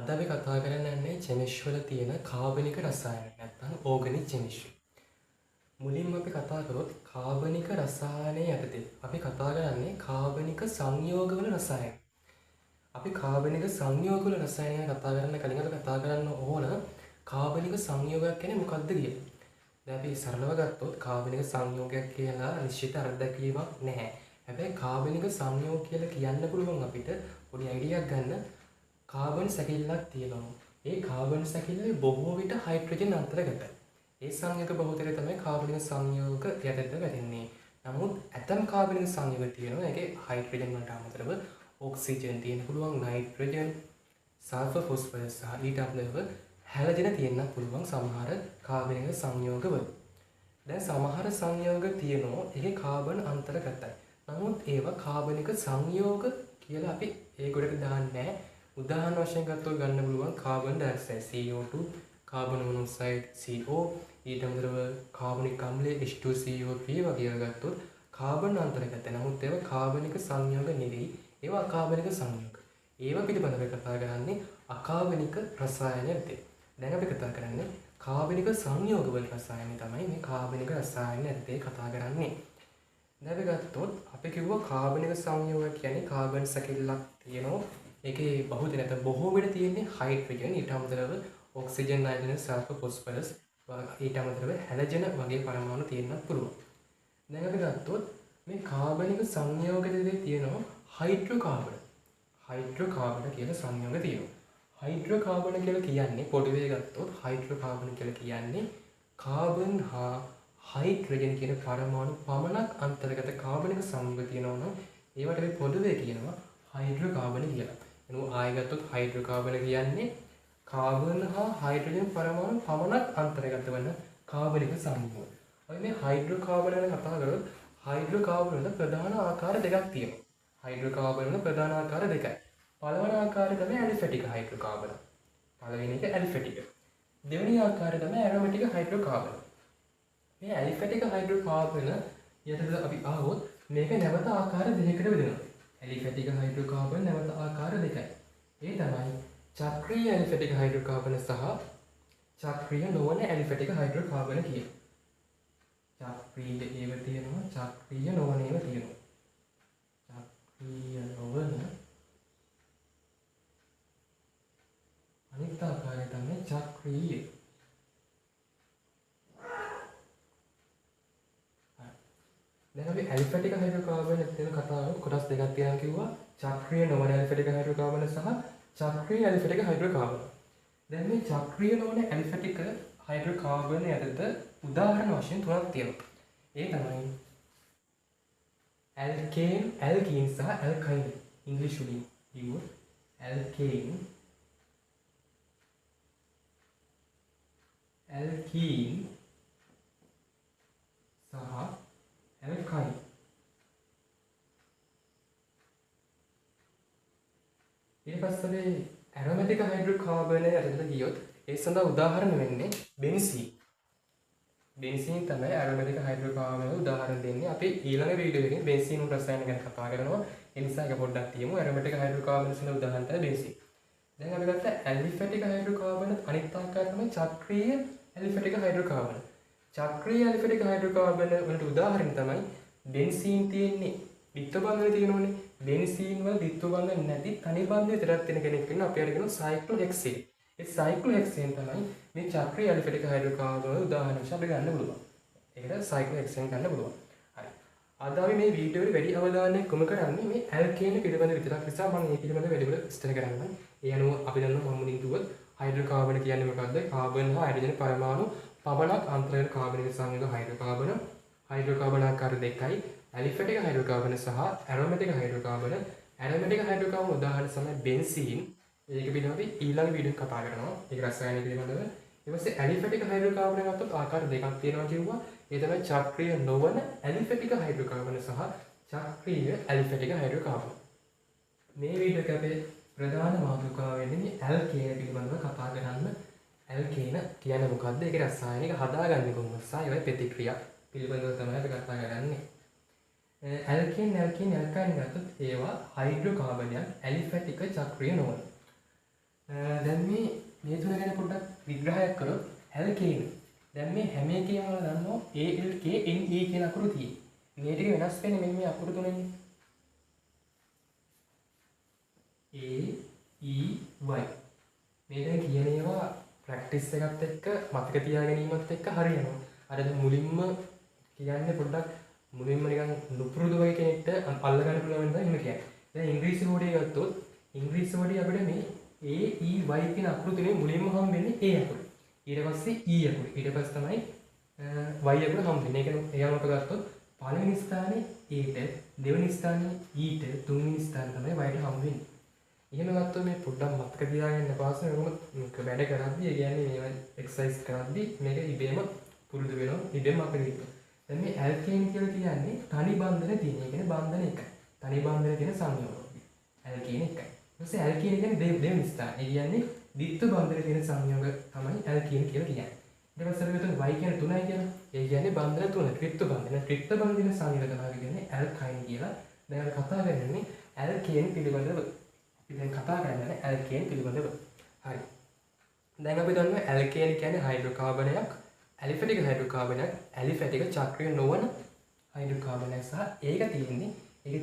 අද අපි කතා කරන්න යන්නේ කෙමිස්ට්‍රි වල තියෙන කාබනික රසායන නැත්නම් ඕගනික් කෙමිස්ට්‍රි. මුලින්ම අපි කතා කරොත් කාබනික රසායනයේ යටතේ අපි කතා කරන්නේ කාබනික සංයෝගවල රසායන. අපි කාබනික සංයෝගවල රසායන ගැන කතා කරන්න කලින් අපි කතා කරන්න ඕන කාබනික සංයෝගයක් කියන්නේ මොකක්ද කියලා. දැන් අපි සරලව ගත්තොත් කාබනික සංයෝගයක් කියලා නිශ්චිත අර්ථ දැක්වීමක් නැහැ. හැබැයි කාබනික සංයෝග කියලා කියන්න පුළුවන් අපිට පොඩි අයිඩියක් ගන්න කාබන් සැකිල්ලක් තියෙනවා. ඒ කාබන් සැකිල්ලේ බොහෝ විට හයිඩ්‍රජන් අන්තර්ගතයි. ඒ සංයෝග බහුතරය තමයි කාබනික සංයෝග යටතේ වැටෙන්නේ. නමුත් ඇතම් කාබනික සංයෝග තියෙනවා. ඒකේ හයිඩ්‍රජන් වලට අමතරව ඔක්සිජන් තියෙන්න පුළුවන්, නයිට්‍රජන්, සල්ෆර්, ෆොස්ෆරස් සහ ඊට අමතරව හැලජන තියෙන්න පුළුවන් සමහර කාබනික සංයෝගවල. දැන් සමහර සංයෝග තියෙනවා ඒකේ කාබන් අන්තර්ගතයි. නමුත් ඒවා කාබනික සංයෝග කියලා අපි ඒ ගොඩට දාන්නේ නැහැ. උදාහරණ වශයෙන් ගත්තොත් ගන්න පුළුවන් carbon dioxide CO2, carbon monoxide CO, ඊට අමතරව කාබනික අම්ලය H2CO3 වගේ ඒවා ගත්තොත් කාබන් අන්තර්ගතයි. නමුත් ඒවා කාබනික සංයෝග නෙවෙයි. ඒවා අකාබනික සංයෝග. ඒවා පිළිබඳව කතා කරන්නේ අකාබනික රසායන යටතේ. දැන් අපි කතා කරන්නේ කාබනික සංයෝගවල රසායනය තමයි මේ කාබනික රසායන යටතේ කතා කරන්නේ. දැන් අපි ගත්තොත් අපි කිව්වා කාබනික සංයෝග කියන්නේ කාබන් සැකිල්ලක් තියෙනවා. ඒකේ බහුත නැත්නම් බොහෝ විට තියෙන්නේ හයිඩ්‍රජන්, ඊට අමතරව ඔක්සිජන්, නයිට්‍රජන්, සල්ෆර්, ෆොස්ෆරස්, ඊට අමතරව හැලජන වගේ පරමාණු තියෙන්නත් පුළුවන්. දැන් අපි ගත්තොත් මේ කාබනික සංයෝග දෙකේ තියෙනවා හයිඩ්‍රෝකාබන. හයිඩ්‍රෝකාබන කියලා සංයෝග තියෙනවා. හයිඩ්‍රෝකාබන කියලා කියන්නේ පොඩි ගත්තොත් හයිඩ්‍රෝකාබන කියලා කියන්නේ කාබන් හා හයිඩ්‍රජන් කියන පරමාණු පමණක් අන්තර්ගත කාබනික සංයෝග තියෙනවා නම් ඒවට අපි පොදුවේ කියනවා හයිඩ්‍රෝකාබන කියලා. එනු ආයෙ ගත්තොත් හයිඩ්‍රෝකාබන කියන්නේ කාබන් හා හයිඩ්‍රජන් පරමාණු පමණක් අන්තර්ගත වන කාබනික සංයෝග. අපි මේ හයිඩ්‍රෝකාබන ගැන කතා කරොත් හයිඩ්‍රෝකාබන වල ප්‍රධාන ආකාර දෙකක් තියෙනවා. හයිඩ්‍රෝකාබන වල ප්‍රධාන ආකාර දෙකයි. පළවෙනි ආකාරය තමයි ඇලිෆැටික් හයිඩ්‍රෝකාබන. පළවෙනි එක ඇලිෆැටික්. දෙවෙනි ආකාරය තමයි ඇරොමැටික් හයිඩ්‍රෝකාබන. මේ ඇලිෆැටික් හයිඩ්‍රෝකාබන යටතේ අපි ආවොත් මේක නැවත ආකාර දෙකකට බෙදෙනවා. ඇලිෆැටික් හයිඩ්‍රෝකාබන නැවත ආකාර දෙකයි. ඒ තමයි චක්‍රීය ඇලිෆැටික් හයිඩ්‍රෝකාබන සහ චක්‍රීය නොවන ඇලිෆැටික් හයිඩ්‍රෝකාබන කියලා. චක්‍රීය ඒව තියෙනවා, චක්‍රීය නොවන ඒවා තියෙනවා. චක්‍රීය නොවන අනිත් ආකාරය තමයි චක්‍රීය. දැන් අපි ඇලිෆැටික් හයිඩ්‍රෝකාබන් ගැන කතා කරමු. කොටස් දෙකක් තියෙනවා කිව්වා. චක්‍රීය නොවන ඇලිෆැටික් හයිඩ්‍රෝකාබන් සහ චක්‍රීය ඇලිෆැටික් හයිඩ්‍රෝකාබන්. දැන් මේ චක්‍රීය නොවන ඇලිෆැටික් හයිඩ්‍රෝකාබන් යටතේ උදාහරණ වශයෙන් තුනක් තියෙනවා. ඒ තමයි ඇල්කේන්, ඇල්කීන් සහ ඇල්කයින්. ඉංග්‍රීසි වලින් කිව්වොත් ඇල්කේන්, ඇල්කීන් සහ ඇල්කයින්. ඊට පස්සේ අපි ඇරොමැටික් හයිඩ්‍රෝකාබන් යටතට ගියොත් ඒ සඳහා උදාහරණ වෙන්නේ බෙන්සීන්. බෙන්සීන් තමයි ඇරොමැටික් හයිඩ්‍රෝකාබන් වල උදාහරණ දෙන්නේ. අපි ඊළඟ වීඩියෝ එකකින් බෙන්සීන් රසායන ගැන කතා කරනවා. ඒ නිසා ඒක පොඩ්ඩක් තියමු. ඇරොමැටික් හයිඩ්‍රෝකාබන් සඳහා උදාහරණ තමයි බෙන්සීන්. දැන් අපි ගත්ත ඇලිෆැටික් හයිඩ්‍රෝකාබන් අනිත් ආකාරය තමයි චක්‍රීය ඇලිෆැටික් හයිඩ්‍රෝකාබන්. චක්‍රීය ඇලිෆැටික් හයිඩ්‍රෝකාබන් වලට උදාහරණ තමයි බෙන්සීන් තියෙන්නේ ද්විත්ව බන්ධන තියෙනෝනේ. බෙන්සීන් වල ද්විත්ව බන්ධන නැති තනි බන්ධන විතරක් තියෙන කෙනෙක් වෙන අපි අර කියනවා සයික්ලෝහෙක්සේන්. ඒ සයික්ලෝහෙක්සේන් තමයි මේ චක්‍රීය ඇලිෆැටික් හයිඩ්‍රෝකාබන් වල උදාහරණ වශයෙන් අපි ගන්න පුළුවන්. ඒකට සයික්ලෝහෙක්සේන් ගන්න පුළුවන්. හරි. අද අපි මේ වීඩියෝ එකේ වැඩි අවධානයක් යොමු කරන්නේ මේ ඇල්කේන පිළිබඳ විතරක් නිසා මම මේ පිළිබඳව වැඩිපුර විස්තර කරන්නම්. ඒ අනුව අපි දන්නවා මම මුලින් කිව්වොත් හයිඩ්‍රෝකාබන් කියන්නේ මොකද්ද? කාබන් හා හයිඩ්‍රජන් පරමාණු පමණක් අන්තර්ගත කාබනික සංයෝග හයිඩ්‍රෝකාබන. හයිඩ්‍රෝකාබන ආකාර දෙකයි. ඇලිෆැටික් හයිඩ්‍රෝකාබන සහ ඇරොමැටික් හයිඩ්‍රෝකාබන. ඇරොමැටික් හයිඩ්‍රෝකාබන උදාහරණ තමයි බෙන්සීන්. ඒක පිළිබඳව අපි ඊළඟ වීඩියෝ එකේ කතා කරනවා. ඒක රසායනික පිළිබඳව. ඊට පස්සේ ඇලිෆැටික් හයිඩ්‍රෝකාබන ගත්තොත් ආකාර දෙකක් තියෙනවා කිව්වා. ඒ තමයි චක්‍රීය නොවන ඇලිෆැටික් හයිඩ්‍රෝකාබන සහ චක්‍රීය ඇලිෆැටික් හයිඩ්‍රෝකාබන. මේ වීඩියෝ එකේ අපේ ප්‍රධාන මාතෘකාව වෙන්නේ මේ ඇල්කේන පිළිබඳව කතා කරන්න. ඇල්කේන කියන්නේ මොකද්ද? ඒකේ රසායනික හදාගන්නේ කොහොමද? සහ ඒවයේ ප්‍රතික්‍රියා පිළිබඳව තමයි අපි කතා කරන්නේ. ඇල්කේන්, ඇල්කීන්, ඇල්කයින් ගත්තොත් ඒවා හයිඩ්‍රෝකාබනයක් ඇලිෆැටික් චක්‍රීය නොවන. දැන් මේ තුන ගැන පොඩ්ඩක් විග්‍රහයක් කරොත් ඇල්කේන. දැන් මේ හැම එකේම ඔයාලා දන්නවා A L K N E කියන අකුරු තියෙන්නේ. මේ ටික වෙනස් වෙන්නේ මෙන්න මේ අකුරු තුනෙන්නේ. A E Y. මේ දැන් කියන ඒවා ප්‍රැක්ටිස් එකත් එක්ක මතක තියා ගැනීමත් එක්ක හරියනවා. අර දැන් මුලින්ම කියන්නේ පොඩ්ඩක් මුලින්ම නිකන් නුපුරුදු වගේ කෙනෙක්ට අල්ල ගන්න පුළුවන් වෙන තමයි එහෙම කියන්නේ. දැන් ඉංග්‍රීසි හෝඩිය ගත්තොත් ඉංග්‍රීසි හෝඩිය අපිට මේ A E Y කියන අකුරු තුනේ මුලින්ම හම් වෙන්නේ A අකුර. ඊට පස්සේ E අකුර. ඊට පස්සේ තමයි Y අකුර හම් වෙන්නේ. ඒ කියන්නේ ඒ අනුව අපි ගත්තොත් පළවෙනි ස්ථානේ A ට, දෙවෙනි ස්ථානේ E ට, තුන්වෙනි ස්ථානේ තමයි Y ට හම් වෙන්නේ. එහෙම ගත්තොත් මේ පොඩ්ඩක් මතක තියාගන්න පහසු වෙනකොම වැඩ කරද්දී, ඒ කියන්නේ මේවා එක්සර්සයිස් කරද්දී මේක ඉබේම පුරුදු වෙනවා, ඉබේම අපිට හිතෙනවා. දැන් මේ ඇල්කේන් කියලා කියන්නේ තනි බන්ධන තියෙන. ඒ කියන්නේ බන්ධන එකයි. තනි බන්ධන තියෙන සංයෝග. ඇල්කේන් එකයි. ඊට පස්සේ ඇල්කේන් කියන්නේ දෙවෙනි ස්ථාන. ඒ කියන්නේ ද්විත්ව බන්ධන තියෙන සංයෝග තමයි ඇල්කේන් කියලා කියන්නේ. ඊට පස්සේ අපි හිතමු Y කියන්නේ 3යි කියලා. ඒ කියන්නේ බන්ධන තුන, ත්‍රිත්ව බන්ධන. ත්‍රිත්ව බන්ධන තියෙන සංයෝග තමයි අපි කියන්නේ ඇල්කයින් කියලා. දැන් අපි කතා කරන්නේ ඇල්කේන් පිළිබඳව. අපි දැන් කතා කරන්නේ ඇල්කේන් පිළිබඳව. හරි. දැන් අපි දන්නවා ඇල්කේන් කියන්නේ හයිඩ්‍රෝකාබනයක්, ඇලිෆැටික් හයිඩ්‍රෝකාබනයක්, ඇලිෆැටික් චක්‍රීය නොවන හයිඩ්‍රෝකාබනයක් සහ ඒක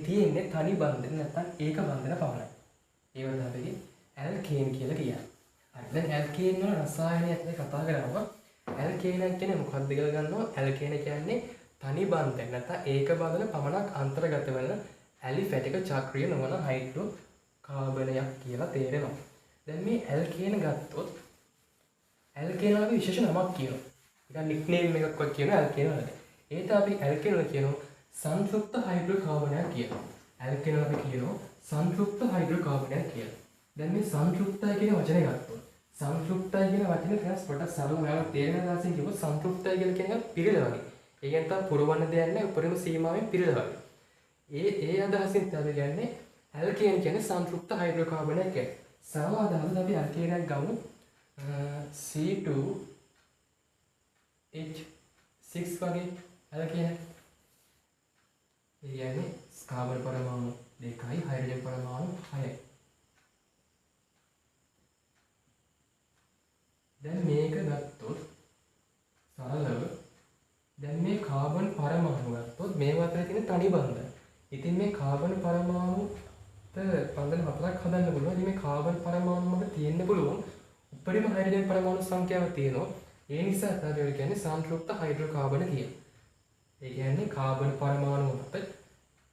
තියෙන්නේ තනි බන්ධන නැත්නම් ඒක බන්ධන පමණයි. ඒව තමයි අපි ඇල්කේන් කියලා කියන්නේ. හරි. දැන් ඇල්කේන් වල රසායනයක් ගැන කතා කරනවා. ඇල්කේන් කියන්නේ මොකක්ද කියලා ගන්නවා. ඇල්කේන් කියන්නේ තනි බන්ධන නැත්නම් ඒක බන්ධන පමණක් අන්තර්ගත වෙන ඇලිෆැටික් චක්‍රීය නොවන හයිඩ්‍රෝකාබනයක් කියලා තේරෙනවා. දැන් මේ ඇල්කේන් ගත්තොත් ඇල්කේන් වල අපි විශේෂ නමක් කියනවා. නිකන් නික්නේම් එකක් වගේ කියනවා ඇල්කේන් වලට. ඒත් අපි ඇල්කේන් වල කියනවා සංතෘප්ත හයිඩ්‍රෝකාබනයක් කියලා. ඇල්කේන් වල අපි කියනවා සංතෘප්ත හයිඩ්‍රෝකාබනයක් කියලා. දැන් මේ සංතෘප්තයි කියන වචනේ ගත්තොත් සංතෘප්තයි කියන වචනේ ෆස්ට් පොඩ්ඩක් සරලව ඔයාලට තේරෙන අදහසින් කිව්වොත් සංතෘප්තයි කියලා කියන එක පිළිල වගේ. ඒ කියන්නේ තව පුරවන්න දෙයක් නැහැ, උපරිම සීමාවෙන් පිළිල වගේ. ඒ අදහසින් තමයි කියන්නේ ඇල්කේන් කියන්නේ සංතෘප්ත හයිඩ්‍රෝකාබනයක් කියලා. සරල අදහස අපි ඇල්කේනක් ගමු. C2H6 වගේ ඇල්කේන. ඒ කියන්නේ කාබන් පරමාණු 2යි හයිඩ්‍රජන් පරමාණු 6යි. දැන් මේක ගත්තොත් සරලව දැන් මේ කාබන් පරමාණු ගත්තොත් මේවා අතර තියෙන තනි බන්ධන. ඉතින් මේ කාබන් පරමාණු බන්ධන හතරක් හදන්න පුළුවන්. ඉතින් මේ කාබන් පරමාණු මත තියෙන්න පුළුවන් උපරිම හයිඩ්‍රජන් පරමාණු සංඛ්‍යාව තියෙනවා. ඒ නිසා තමයි ඔය කියන්නේ සංතෘප්ත හයිඩ්‍රෝකාබන කියලා. ඒ කියන්නේ කාබන් පරමාණු මත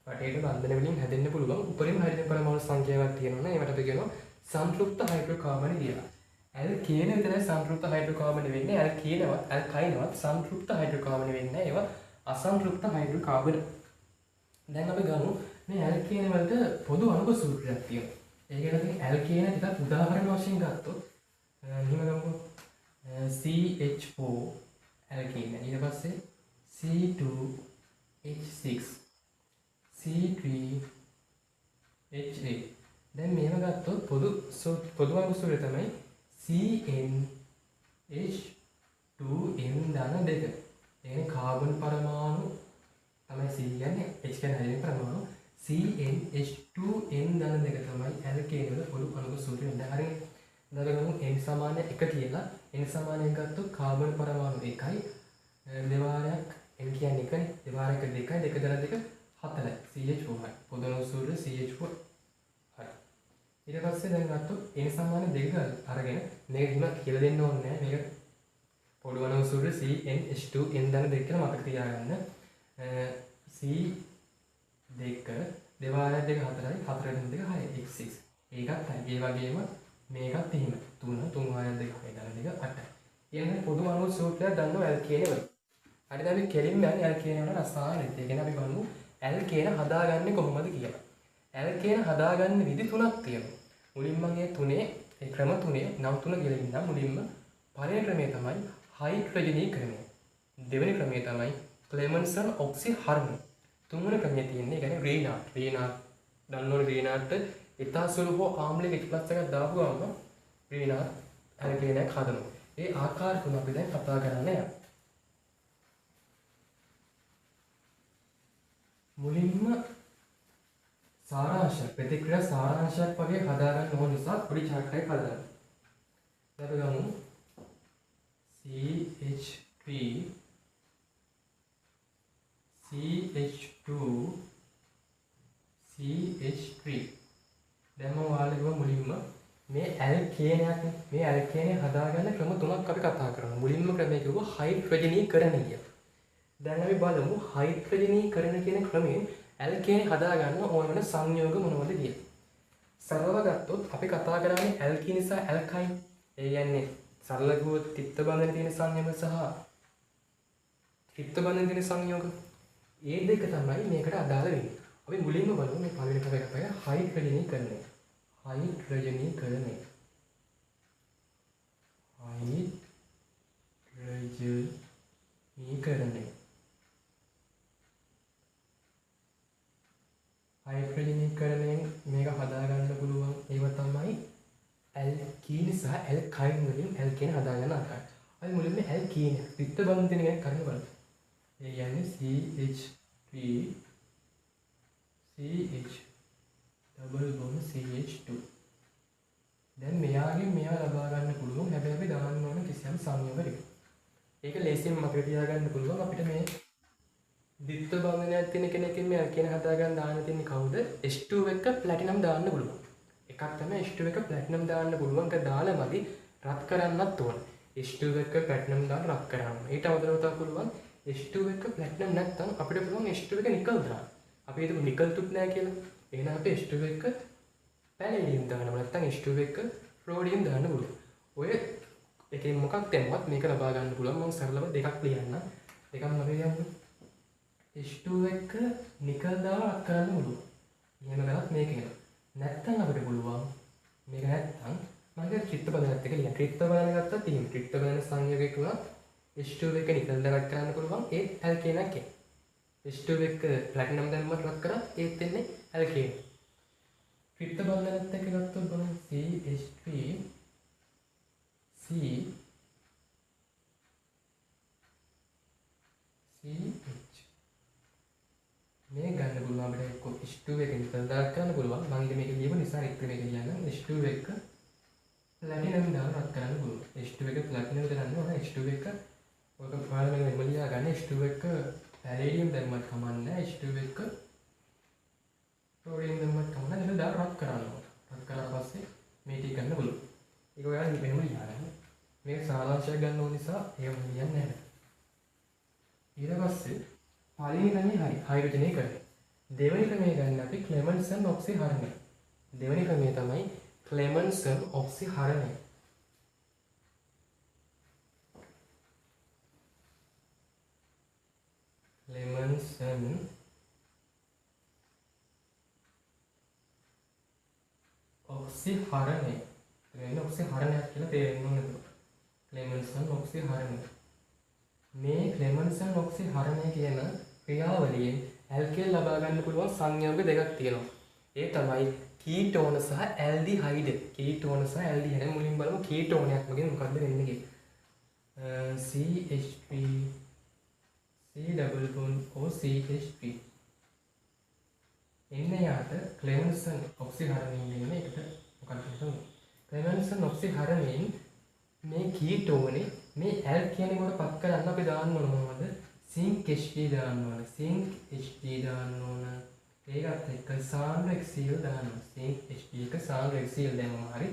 වටේට බන්ධන වලින් හැදෙන්න පුළුවන් උපරිම හයිඩ්‍රජන් පරමාණු සංඛ්‍යාවක් තියෙනවා නම් ඒවට අපි කියනවා සංතෘප්ත හයිඩ්‍රෝකාබන කියලා. ඇල්කේන විතරයි සංතෘප්ත හයිඩ්‍රෝකාබන වෙන්නේ. ඇල්කේනවත් ඇල්කයිනවත් සංතෘප්ත හයිඩ්‍රෝකාබන වෙන්නේ නැහැ. ඒවා අසංතෘප්ත හයිඩ්‍රෝකාබන. දැන් අපි ගමු මේ ඇල්කේන වලට පොදු අණුක සූත්‍රයක් තියෙනවා. ඒ කියන්නේ ඉතින් ඇල්කේන ටිකක් උදාහරණ වශයෙන් ගත්තොත් එහෙම ගමුකෝ. CH4 ඇල්කේන. ඊට පස්සේ C2H6 C3H8. දැන් මේව ගත්තොත් පොදු අණුක සූත්‍රය තමයි CnH2n ධන 2. ඒ කියන්නේ කාබන් පරමාණු තමයි C කියන්නේ, H කියන්නේ හයිඩ්‍රජන් පරමාණු. CnH2n ධන 2 තමයි ඇල්කේන වල පොදු අණුක සූත්‍රය වෙන්නේ. හරිනේ. දැන් අපි ගමු n සමාන 1 කියලා. n සමාන 1 ගත්තොත් කාබන් පරමාණු 1යි, දෙවාරයක් n කියන්නේ 1නේ. දෙවාරයක 2යි, 2 ධන 2 4යි. CH4යි. පොදු අණුක සූත්‍රය CH4. හරි. ඊට පස්සේ දැන් ගත්තොත් n සමාන 2 අරගෙන මේක හිම කියලා දෙන්න ඕනේ නෑ. මේක පොදු අණුක සූත්‍රය CnH2n ධන 2 කියලා මතක තියාගන්න. C 2 දෙවාරයක් 2 4යි, 4 ධන 2 6යි, X6. ඒකත් හරි. ඒ වගේම මේකත් එහෙම 3 3 වාරයක් 2 6 ධන 2 8යි. ඊළඟ පොදු අණුක සූත්‍රයක් දන්නවා ඇල්කේන වල. හරි, දැන් අපි කෙලින්ම යන්නේ ඇල්කේන වල රසායනයට. ඒ කියන්නේ අපි බලමු ඇල්කේන හදාගන්නේ කොහොමද කියලා. ඇල්කේන හදාගන්න විදි තුනක් තියෙනවා. මුලින්ම මම මේ තුනේ ඒ ක්‍රම තුනේ නම් තුන කියලා ඉන්නම්. මුලින්ම පළවෙනි ක්‍රමය තමයි හයිඩ්‍රජනීකරණය. දෙවෙනි ක්‍රමය තමයි ක්ලෙමන්සන් ඔක්සිහරණය. තුන්වෙනි ක්‍රමය තියෙන්නේ ඒ කියන්නේ රීනාට්. රීනාට් දන්නවනේ රීනාට්ට ඉතා සුළු හෝ ආම්ලික H+ එකක් දාපු ගමන් රීනාට් ඇල්කේනයක් හදනවා. ඒ ආකාර තුන අපි දැන් කතා කරන්න යනවා. මුලින්ම සාරාංශයක් ප්‍රතික්‍රියා සාරාංශයක් වගේ හදාගන්න ඕන නිසා පොඩි චාට් එකක් හදාගන්න. දැන් අපි ගමු CH3 CH2 CH3. දැන් මම ඔයාලට කිව්වා මුලින්ම මේ ඇල්කේනයක් මේ ඇල්කේනය හදාගන්න ක්‍රම තුනක් අපි කතා කරනවා. මුලින්ම ක්‍රමය කිව්වා හයිඩ්‍රජනීකරණය කියලා. දැන් අපි බලමු හයිඩ්‍රජනීකරණ කියන ක්‍රමයෙන් ඇල්කේන හදාගන්න ඕන වෙන සංයෝග මොනවද කියලා. සරලව ගත්තොත් අපි කතා කරන්නේ ඇල්කීන සහ ඇල්කයින්. ඒ කියන්නේ සරල කිව්වොත් ත්‍රිත්ව බන්ධන තියෙන සංයෝග සහ ත්‍රිත්ව බන්ධන තියෙන සංයෝග. ඒ දෙක තමයි මේකට අදාළ වෙන්නේ. අපි මුලින්ම බලමු මේ පළවෙනි ක්‍රමය කතා කරන්නේ හයිඩ්‍රජනීකරණය. හයිඩ්‍රජනීකරණය. හයිඩ්‍රජනීකරණය. හයිඩ්‍රජනීකරණයෙන් මේක හදාගන්න පුළුවන් ඒවා තමයි ඇල්කීන් සහ ඇල්කයින් වලින් ඇල්කේන හදාගන්න ආකාරය. අපි මුලින්ම ඇල්කීන ත්‍රිත්ව බන්ධන තියෙන ගැන කරන්න බලමු. ඒ කියන්නේ CH3 CH double bond CH2. දැන් මෙයාගෙන් මෙයා ලබා ගන්න පුළුවන්. හැබැයි අපි දාන්න ඕන කිසියම් සංයෝග ටික. ඒක ලේසියෙන් මතක තියාගන්න පුළුවන්. අපිට මේ ද්විත්ව බන්ධනයක් තියෙන කෙනකින් මේ ඇල්කේන හදාගන්න දාන්න තියෙන්නේ කවුද? H2 එක ප්ලැටිනම් දාන්න පුළුවන්. එකක් තමයි H2 එක ප්ලැටිනම් දාන්න පුළුවන්. ඒක දාලා මදි රත් කරන්නත් ඕන. H2 එක ප්ලැටිනම් දාලා රත් කරන්න. ඊට අමතරව තව පුළුවන් H2 එක ප්ලැටිනම් නැත්තම් අපිට පුළුවන් H2 එක නිකල් දාන්න. අපි හිතමු නිකල් තුත් නෑ කියලා. එහෙනම් අපි H2 එක පැලේඩියම් දාන්න ඕන. නැත්තම් H2 එක රෝඩියම් දාන්න පුළුවන්. ඔය එකෙන් මොකක් දැම්මත් මේක ලබා ගන්න පුළුවන්. මම සරලව දෙකක් ලියන්නම්. දෙකක් මතක තියාගන්න. H2 එක නිකල් දාලා රත් කරන්න පුළුවන්. එහෙම කරත් මේක එනවා. නැත්තම් අපිට පුළුවන් මේක නැත්තම් මම කිය ත්‍රිත්ව බන්ධනත් එක ලියන්න. ත්‍රිත්ව බන්ධන ගත්තත් එහෙම ත්‍රිත්ව බන්ධන සංයෝගයක වුණත් H2 එක නිකල් දාලා රත් කරන්න පුළුවන්. ඒත් ඇල්කේනක් එන්නේ. H2 එක ප්ලැටිනම් දැම්මත් රත් කරත් ඒත් එන්නේ ඇල්කේන. ත්‍රිත්ව බන්ධනත් එක්ක ගත්තොත් බලන්න CH3 C CH මේ ගන්න පුළුවන් අපිට එක්ක H2 එක නිකල් දාලා කරන්න පුළුවන්. මම ඉතින් මේක ලියපු නිසා එක්ක මේක ලියන්නම්. H2 එක ප්ලැටිනම් දාලා රත් කරන්න පුළුවන්. H2 එක ප්ලැටිනම් කරන්න ඕන. H2 එක ඔක ඔයාලා මේක වෙනම ලියා ගන්න. H2 එක පැලේඩියම් දැම්මත් කමක් නැහැ. H2 එක රෝඩියම් දැම්මත් කමක් නැහැ. ඒක දාලා රත් කරන්න ඕන. රත් කරාට පස්සේ මේ ටික ගන්න පුළුවන්. ඒක ඔයාලා වෙනම ලියා ගන්න. මේක සාරාංශයක් ගන්න ඕන නිසා ඒක මම ලියන්නේ නැහැ. ඊට පස්සේ පළවෙනි ක්‍රමය හරි හයිඩ්‍රජනීකරණය. දෙවෙනි ක්‍රමය ගන්න අපි ක්ලෙමන්සන් ඔක්සිහරණය. දෙවෙනි ක්‍රමය තමයි ක්ලෙමන්සන් ඔක්සිහරණය. ක්ලෙමන්සන් ඔක්සිහරණය. එතන ඔක්සිහරණයක් කියලා තේරෙන්න ඕනේ එතකොට. ක්ලෙමන්සන් ඔක්සිහරණය. මේ ක්ලෙමන්සන් ඔක්සිහරණය කියන ක්‍රියාවලියෙන් ඇල්කේන් ලබා ගන්න පුළුවන් සංයෝග දෙකක් තියෙනවා. ඒ තමයි කීටෝන සහ ඇල්ඩිහයිඩ්. කීටෝන සහ ඇල්ඩිහයිඩ්. මුලින් බලමු කීටෝනයක් මගින් මොකද්ද වෙන්නේ කියලා. CH3 C double bond O CH3 එන්න යාට ක්ලෙමන්සන් ඔක්සිහරණයෙන් වෙන එකට මොකක්ද හිතමු. ක්ලෙමන්සන් ඔක්සිහරණයෙන් මේ කීටෝනේ මේ ඇල්කේන කොට පත් කරන්න අපි දාන්න ඕන මොනවද? සිංක් Hg දාන්න ඕන. සිංක් Hg දාන්න ඕන. ඒකත් එක්ක සාන්ද්‍ර HCl දාන්න ඕන. සිංක් Hg එක සාන්ද්‍ර HCl දැම්මම හරි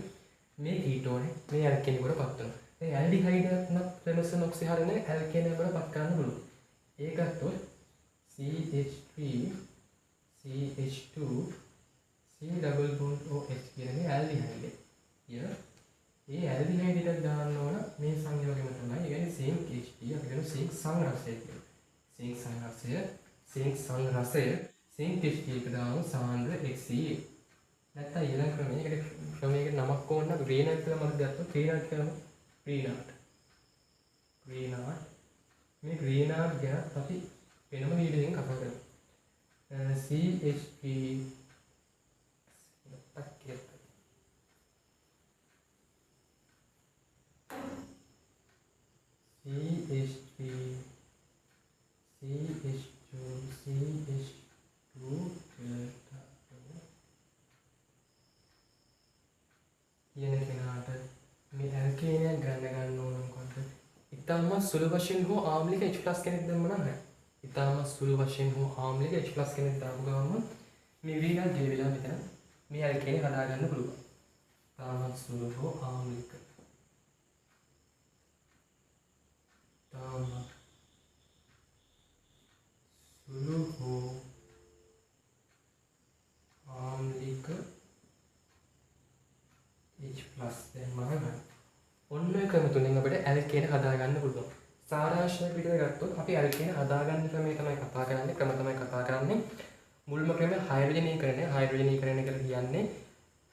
මේ කීටෝනේ මේ ඇල්කේන කොට පත් වෙනවා. මේ ඇල්ඩිහයිඩ් එකක් උනත් ක්ලෙමන්සන් ඔක්සිහරණය ඇල්කේන කොට පත් කරන්න පුළුවන්. ඒ ගත්තොත් CH3 CH2 C double bond OH කියන මේ ඇල්ඩිහයිඩ් එක. ඒ ඇල්ඩිහයිඩ් එකට දාන්න ඕන මේ සංයෝගයම තමයි. ඒ කියන්නේ සිංක් Hg අපි කියමු සිංක් සංරසය කියලා. සිංක් සංරසය, සිංක් සංරසය සිංක් Hg එක දාමු සාන්ද්‍ර HCl. නැත්තම් ඊළඟ ක්‍රමය, ඒකට ක්‍රමයකට නමක් ඕන නම් ග්‍රීනාට් කියලා මම ගත්තොත් ග්‍රීනාට් කියමු. ග්‍රීනාට්. ග්‍රීනාට් මේ ග්‍රීනාට් ගැන අපි වෙනම වීඩියෝ එකකින් කතා කරමු. CH3 CH3 CH2 CH2 delta කියන කෙනාට මේ ඇල්කේන ඉතාමත් සුළු වශයෙන් හෝ ආම්ලික H+ කෙනෙක් දැම්ම නම් හරි. ඉතාමත් සුළු වශයෙන් හෝ ආම්ලික H+ කෙනෙක් දාපු ගමන් මේ විනාඩි ගෙලවිලා මෙතන මේ ඇල්කේන හදා ගන්න පුළුවන්. ඉතාමත් සුළු හෝ ආම්ලික, ඉතාමත් සුළු හෝ ආම්ලික H+ දැම්මම හරි. ඔන්න ඔය ක්‍රම තුනෙන් අපිට ඇල්කේන හදා ගන්න පුළුවන්. සාරාංශයක් විදිහට ගත්තොත් අපි ඇල්කේන හදාගන්න ක්‍රමය තමයි කතා කරන්නේ, ක්‍රම තමයි කතා කරන්නේ. මුල්ම ක්‍රමය හයිඩ්‍රජනීකරණය. හයිඩ්‍රජනීකරණය කියලා කියන්නේ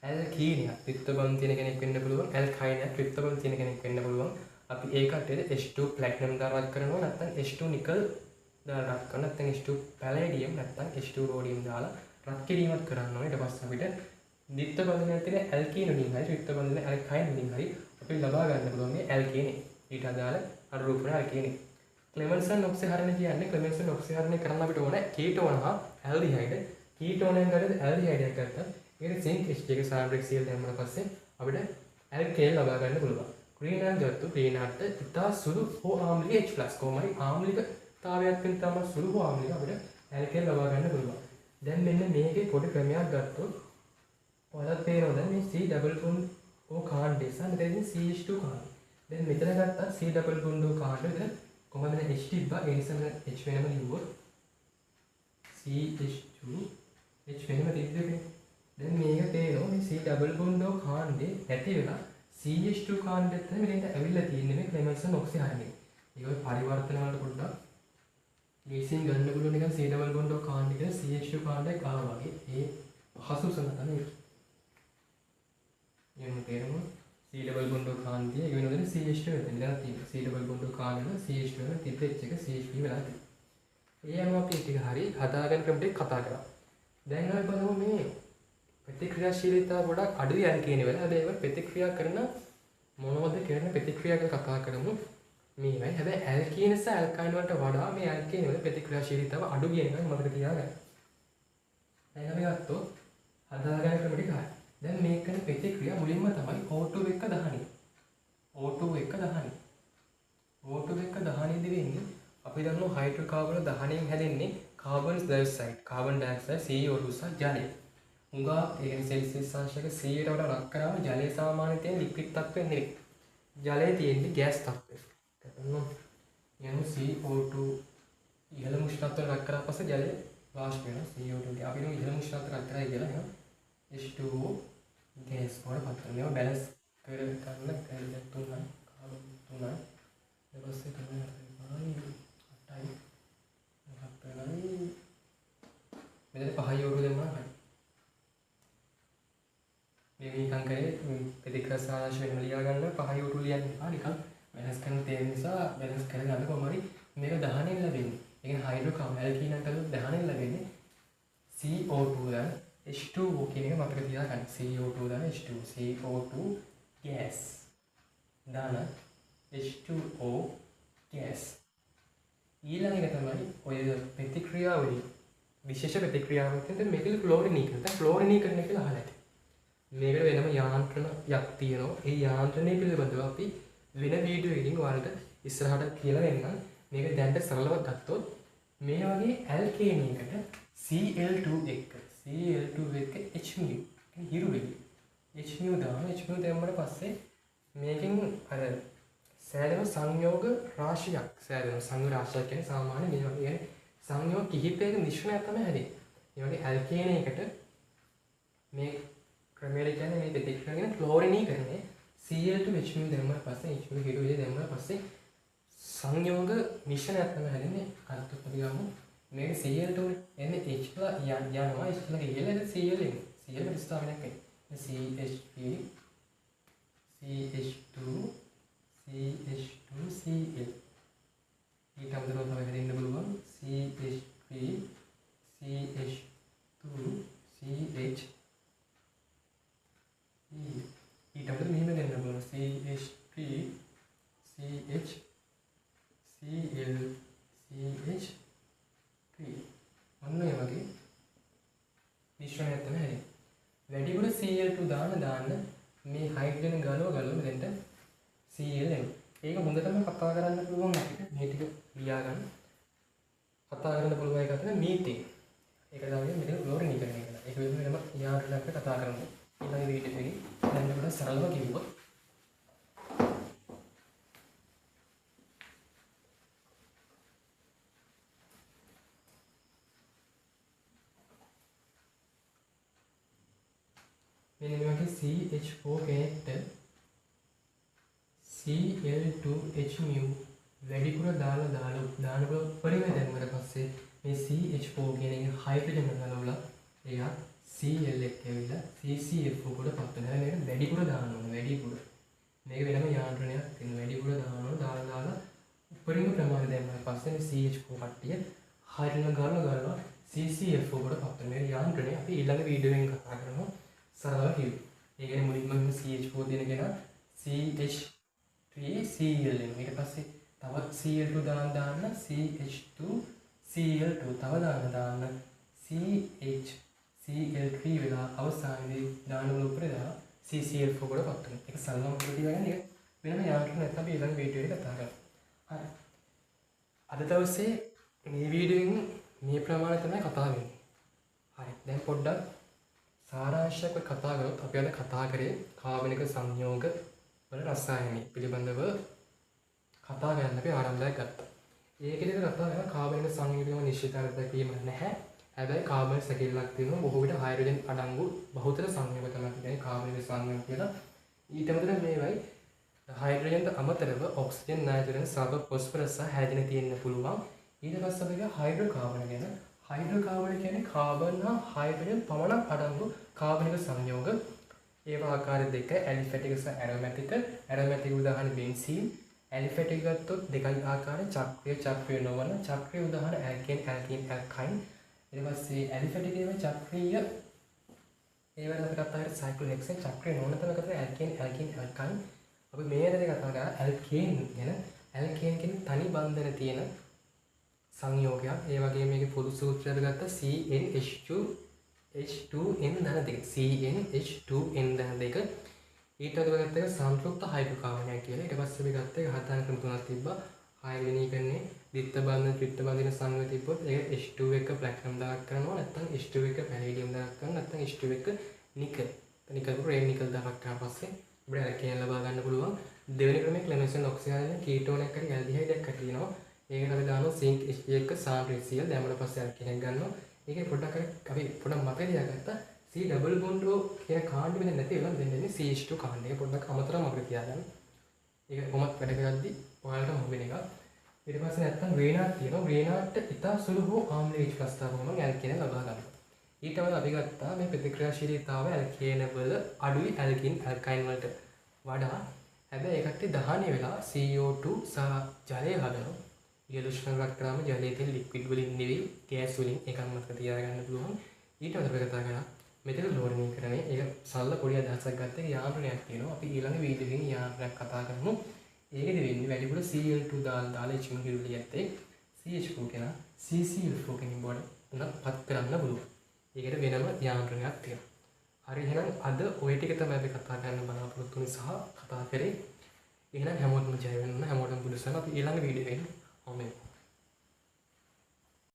ඇල්කීනයක් ත්‍රිත්ව බඳ තියෙන කෙනෙක් වෙන්න පුළුවන්, ඇල්කයිනයක් ත්‍රිත්ව බඳ තියෙන කෙනෙක් වෙන්න පුළුවන්. අපි ඒ කට්ටියට H2 platinum දාලා රත් කරනවා, නැත්නම් H2 nickel දාලා රත් කරනවා, නැත්නම් H2 palladium, නැත්නම් H2 rhodium දාලා රත් කිරීමක් කරන්න ඕනේ. ඊට පස්සේ අපිට ද්විත්ව බන්ධනයක් තියෙන ඇල්කීන වලින් හරි ත්‍රිත්ව බන්ධන ඇල්කයින් වලින් හරි අපිට ලබා ගන්න පුළුවන් මේ ඇල්කේනේ. ඊට අදාළ අනුරූප වෙන ඇල්කේනේ. ක්ලෙමන්සන් ඔක්සිහරණය කියන්නේ ක්ලෙමන්සන් ඔක්සිහරණය කරන්න අපිට ඕන කීටෝන හා ඇල්ඩිහයිඩ්. කීටෝනයක් ගත්තත් ඇල්ඩිහයිඩ් එකක් ගත්තත් ඒකට සින්ක් H එක සල්ෆරික් Cl දැම්මම පස්සේ අපිට ඇල්කේන් ලබා ගන්න පුළුවන්. ක්‍රීනාක් ගත්තොත් ක්‍රීනාට ඉතා සුළු හෝ ආම්ලික H+, කොහොම හරි ආම්ලික තාවයක් වෙන තම සුළු හෝ ආම්ලික අපිට ඇල්කේන් ලබා ගන්න පුළුවන්. දැන් මෙන්න මේකේ පොඩි ක්‍රමයක් ගත්තොත් ඔයාලට පේනවා දැන් මේ C double bond O කාණ්ඩය සහ මෙතන ඉතින් CH2 කාණ්ඩය. දැන් මෙතන ගත්තා C double bond O කාණ්ඩය මෙතන කොහොමද මෙතන H තිබ්බා, ඒ නිසා මෙතන H වෙනම ලිව්වොත් CH2 H වෙනම තිබ්බේ. දැන් මේක පේනවා මේ C double bond O කාණ්ඩේ නැති වෙලා CH2 කාණ්ඩෙත් තමයි මෙතනට ඇවිල්ලා තියෙන්නේ මේ ක්ලෙමන්සන් ඔක්සිහරණය. ඒක ඔය පරිවර්තන වලට පොඩ්ඩක් ලේසියෙන් ගන්න පුළුවන් නිකන් C double bond O කාණ්ඩය කියලා CH2 කාණ්ඩයක් ආවා වගේ. ඒ පහසු සම තමයි ඒක. යන්න තේරෙනවා C double bond O කාණ්ඩය ඒ වෙනකොට CH2 වෙන ඉඳලා තියෙනවා. C double bond O කාණ්ඩ වල CH2 වෙන තිබ්බ H එක CH3 වෙලා තියෙනවා. ඒ අනුව අපි ටික හරි හදාගන්න ක්‍රම ටික කතා කරා. දැන් අපි බලමු මේ ප්‍රතික්‍රියාශීලීතාව ගොඩක් අඩුයි ඇල්කේන වල. හැබැයි ඒවා ප්‍රතික්‍රියා කරන මොනවද කරන ප්‍රතික්‍රියා ගැන කතා කරමු. මේවයි. හැබැයි ඇල්කීන සහ ඇල්කයින් වලට වඩා මේ ඇල්කේන වල ප්‍රතික්‍රියාශීලීතාව අඩු කියන එක මතක තියාගන්න. දැන් අපි ගත්තොත් හදාගන්න ක්‍රම ටික හරි. දැන් මේක කරන ප්‍රතික්‍රියා මුලින්ම තමයි O2 එක්ක දහනය. O2 එක්ක දහනය. O2 එක්ක දහනයේදී වෙන්නේ අපි දන්නවා හයිඩ්‍රෝකාබන් දහනයෙන් හැදෙන්නේ carbon dioxide, carbon dioxide CO2 සහ ජලය. හුඟා ඒ කියන්නේ සෙල්සියස් අංශක 100ට වඩා රත් කරාම ජලය සාමාන්‍යයෙන් තියෙන ලික්විඩ් තත්ත්වෙ නෙවෙයි. ජලය තියෙන්නේ ගෑස් තත්ත්වෙ. තේරුණා? යනු CO2 ඉහළම උෂ්ණත්වයට රත් කරා පස්සේ ජලය වාෂ්ප වෙනවා. CO2 අපි හිතමු ඉහළම උෂ්ණත්වයට රත් කරයි කියලා. එහෙනම් H2O gas වලට පත් වෙනවා. මේවා බැලන්ස් කර ගන්න කැලේ 3යි කාබන් 3යි ඊට පස්සේ 3 4 5 8යි 4යි මෙතන 5යි ඔරු දැම්මම හරි. මේ නිකන් කරේ ප්‍රතික්‍රියා සාරාංශ වෙනම ලියා ගන්න 5යි ඔරු ලියන්න එපා. නිකන් බැලන්ස් කරන තේරෙන නිසා බැලන්ස් කරගන්න කොහොම හරි මේක දහනෙන් ලැබෙන්නේ. ඒ කියන්නේ හයිඩ්‍රෝකාබන් ඇල්කීන් එකක් දහනෙන් ලැබෙන්නේ CO2 දාන H2O කියන එක මතක තියාගන්න. CO2 දාන H2 CO2 gas දාන H2O gas. ඊළඟ එක තමයි ඔය ප්‍රතික්‍රියාවලිය. විශේෂ ප්‍රතික්‍රියාවක් තියෙන මේකේ ක්ලෝරිනීකරණ. දැන් ක්ලෝරිනීකරණ කියලා අහලා ඇති. මේකට වෙනම යාන්ත්‍රණයක් තියෙනවා. ඒ යාන්ත්‍රණය පිළිබඳව අපි වෙන වීඩියෝ එකකින් ඔයාලට ඉස්සරහට කියලා දෙන්නම්. මේක දැනට සරලව ගත්තොත් මේ වගේ ඇල්කේන එකට Cl2 එක්ක Cl2 එක්ක H mu කියන්නේ හිරු වෙලි H mu දාන H mu දැම්මට පස්සේ මේකෙන් අර සෑදෙන සංයෝග රාශියක් සෑදෙන සංයෝග රාශියක් කියන්නේ සාමාන්‍ය මේ වගේ කියන්නේ සංයෝග කිහිපයක මිශ්‍රණයක් තමයි හැදෙන්නේ. ඒ වගේ ඇල්කේන එකට මේ ක්‍රමයට කියන්නේ මේ ප්‍රතික්‍රියාව කියන ක්ලෝරිනීකරණය Cl2 H mu දැම්මට පස්සේ H mu හිරු වෙලි දැම්මට පස්සේ සංයෝග මිශ්‍රණයක් තමයි හැදෙන්නේ. ගත්තොත් අපි ගමු මේක Cl2 නේ එන්නේ H යනවා H ගිහලා එන්නේ Cl එන්නේ. Cl ප්‍රතිස්ථාපනයක් වෙන්නේ. CH3 CH2 CH2Cl ඊට අමතරව තව හැදෙන්න පුළුවන් CH3 CH2 CH ඊට අමතරව මෙහෙම දෙන්න පුළුවන් CH3 CH Cl CH3 ඔන්න ඔය වගේ මිශ්‍රණයක් තමයි හැදෙන්නේ. වැඩිපුර Cl2 දාන දාන්න මේ හයිඩ්‍රජන් ගලව ගලව මෙතෙන්ට Cl එනවා. ඒක හොඳටම කතා කරන්න පුළුවන් අපිට මේ ටික ලියා ගන්න. කතා කරන්න පුළුවන් එක තමයි මීතේන්. ඒක තමයි මෙතන ක්ලෝරිනීකරණය කරලා. ඒක වෙනම යාන්ත්‍රණයක් අපිට කතා කරමු. ඊළඟ වීඩියෝ එකේ දැන් අපිට සරලව කිව්වොත් මෙන්න මේ වගේ CH4 කෙනෙක්ට Cl2H mu වැඩිපුර දාලා දාලා දානකොට උපරිම දැම්මට පස්සේ මේ CH4 කියන එක හයිඩ්‍රජන් ගලවලා එයා Cl එක්ක ඇවිල්ලා CCF4 කොට පත් වෙනවා. හැබැයි මේක වැඩිපුර දාන්න ඕනේ, වැඩිපුර. මේක වෙනම යාන්ත්‍රණයක් තියෙනවා. වැඩිපුර දාන්න ඕනේ. දාලා දාලා උපරිම ප්‍රමාණය දැම්මට පස්සේ මේ CH4 කට්ටිය හයිඩ්‍රජන් ගලවලා ගලවලා CCF4 කොට පත් වෙනවා. මේ යාන්ත්‍රණය අපි ඊළඟ වීඩියෝ එකෙන් කතා කරනවා. සරලව කිව්වොත්. ඒ කියන්නේ මුලින්ම මේ CH4 දෙන කෙනා CH3Cl එනවා. ඊට පස්සේ තවත් Cl2 දාන්න දාන්න CH2Cl2 තව දාන්න දාන්න CHCl3 වෙලා අවසානයේදී දාන වල උඩ දාලා CCl4 කොට පත් වෙනවා. ඒක සරලවම උඩ තියාගන්න. ඒක වෙනම යාන්ත්‍රණයක් අපි ඊළඟ වීඩියෝ එකේ කතා කරමු. හරි. අද දවසේ මේ වීඩියෝ එකෙන් මේ ප්‍රමාණය තමයි කතා වෙන්නේ. හරි. දැන් පොඩ්ඩක් සාරාංශයක් කතා කරොත් අපි අද කතා කරේ කාබනික සංයෝග වල රසායනය පිළිබඳව කතා කරන්න අපි ආරම්භයක් ගත්තා. ඒකෙදි කතා කරා කාබනික සංයෝග පිළිබඳව නිශ්චිත අර්ථ දැක්වීම නැහැ. හැබැයි කාබන් සැකිල්ලක් තියෙනවා. බොහෝ විට හයිඩ්‍රජන් අඩංගු බහුතර සංයෝග තමයි කියන්නේ කාබනික සංයෝග කියලා. ඊට අමතරව මේවයි හයිඩ්‍රජන්ට අමතරව ඔක්සිජන්, නයිට්‍රජන්, සල්ෆර්, ෆොස්ෆරස් සහ හැලජන තියෙන්න පුළුවන්. ඊට පස්සේ අපි ගියා හයිඩ්‍රෝකාබන් ගැන. හයිඩ්‍රෝකාබන් කියන්නේ කාබන් හා හයිඩ්‍රජන් පමණක් අඩංගු කාබනික සංයෝග. ඒවා ආකාර දෙක, ඇලිෆැටික් සහ ඇරෝමැටික්. ඇරෝමැටික් උදාහරණ බෙන්සීන්. ඇලිෆැටික් ගත්තොත් දෙකයි ආකාර, චක්‍රීය, චක්‍රීය නොවන. චක්‍රීය උදාහරණ ඇල්කේන්, ඇල්කීන්, ඇල්කයින්. ඊට පස්සේ ඇලිෆැටික් ඒවා චක්‍රීය ඒවා අපි කතා කරේ සයික්ලෝහෙක්සේන්. චක්‍රීය නොවන තැන කතා කරේ ඇල්කේන්, ඇල්කීන්, ඇල්කයින්. අපි මේ ඇරේ කතා කරා ඇල්කේන් ගැන. ඇල්කේන් කියන්නේ තනි බන්ධන තියෙන සංයෝගයක්. ඒ වගේම මේකේ පොදු සූත්‍රය අපි ගත්තා CnH2 H2N ධන දෙක. CnH2N ධන දෙක. ඊට පස්සේ ගත්ත එක සංතෘප්ත හයිඩ්‍රෝකාබනයක් කියලා. ඊට පස්සේ අපි ගත්ත එක හදාන ක්‍රම තුනක් තිබ්බා. හයිඩ්‍රජනීකරණේ ද්විත්ව බන්ධන ත්‍රිත්ව බන්ධන සංයෝග තිබ්බොත් ඒක H2 එක ප්ලැටිනම් දාක් කරනවා, නැත්නම් H2 එක පැලේඩියම් දාක් කරනවා, නැත්නම් H2 එක නිකල්. නිකල් රේන් නිකල් දාක් කරාට පස්සේ අපිට ඇල්කේන් ලබා ගන්න පුළුවන්. දෙවෙනි ක්‍රමයේ ක්ලෙමෙන්සන් ඔක්සිහයිඩ්‍රජන් කීටෝන් එකක් හරි ඇල්ඩිහයිඩ් එකක් හරි තියෙනවා. ඒකට අපි දානවා සින්ක් Hg එක සාන්ද්‍ර HCl දැම්මට පස්සේ ඇල්කේන් එක ගන්නවා. ඒකේ පොඩ්ඩක් අපි පොඩ්ඩක් මතක තියාගත්තා C double bond O කියන කාණ්ඩෙ මෙතන නැති වෙලා දැන් දෙන්නේ CH2 කාණ්ඩ. ඒක පොඩ්ඩක් අමතරව මතක තියාගන්න. ඒක කොහොමත් වැඩ කරද්දි ඔයාලට හම්බ වෙන එකක්. ඊට පස්සේ නැත්තම් ග්‍රේනාට් තියෙනවා. ග්‍රේනාට් ඉතා සුළු හෝ ආම්ල H+ තාපම ඇල්කේන ලබා ගන්නවා. ඊට අමතරව අපි ගත්තා මේ ප්‍රතික්‍රියාශීලීතාවය ඇල්කේන වල අඩුයි ඇල්කින් ඇල්කයින් වලට වඩා. හැබැයි ඒ කට්ටිය දහනය වෙලා CO2 සහ ජලය හදනවා. ඉහළ උෂ්ණත්වයක් කරාම ජලයේ තියෙන ලික්විඩ් වලින් නෙවෙයි ගෑස් වලින්, ඒකත් මතක තියාගන්න පුළුවන්. ඊට අමතරව කතා කරා මෙතන ක්ලෝරිනීකරණය. ඒක සරල පොඩි අදහසක් ගත්ත එක යාන්ත්‍රණයක් තියෙනවා. අපි ඊළඟ වීඩියෝ එකකින් යාන්ත්‍රණයක් කතා කරමු. ඒකෙදි වෙන්නේ වැඩිපුර Cl2 දාලා දාලා H කිරුලිය ඇත්තේ CH4 කෙනා CCl4 කෙනින් බොඩ උනත් පත් කරන්න පුළුවන්. ඒකට වෙනම යාන්ත්‍රණයක් තියෙනවා. හරි, එහෙනම් අද ඔය ටික තමයි අපි කතා කරන්න බලාපොරොත්තු වෙන්නේ සහ කතා කරේ. එහෙනම් හැමෝටම ජය වෙන්න, හැමෝටම බුදු සරණ. අපි ඊළඟ වීඩියෝ එකෙන් හමු වෙමු.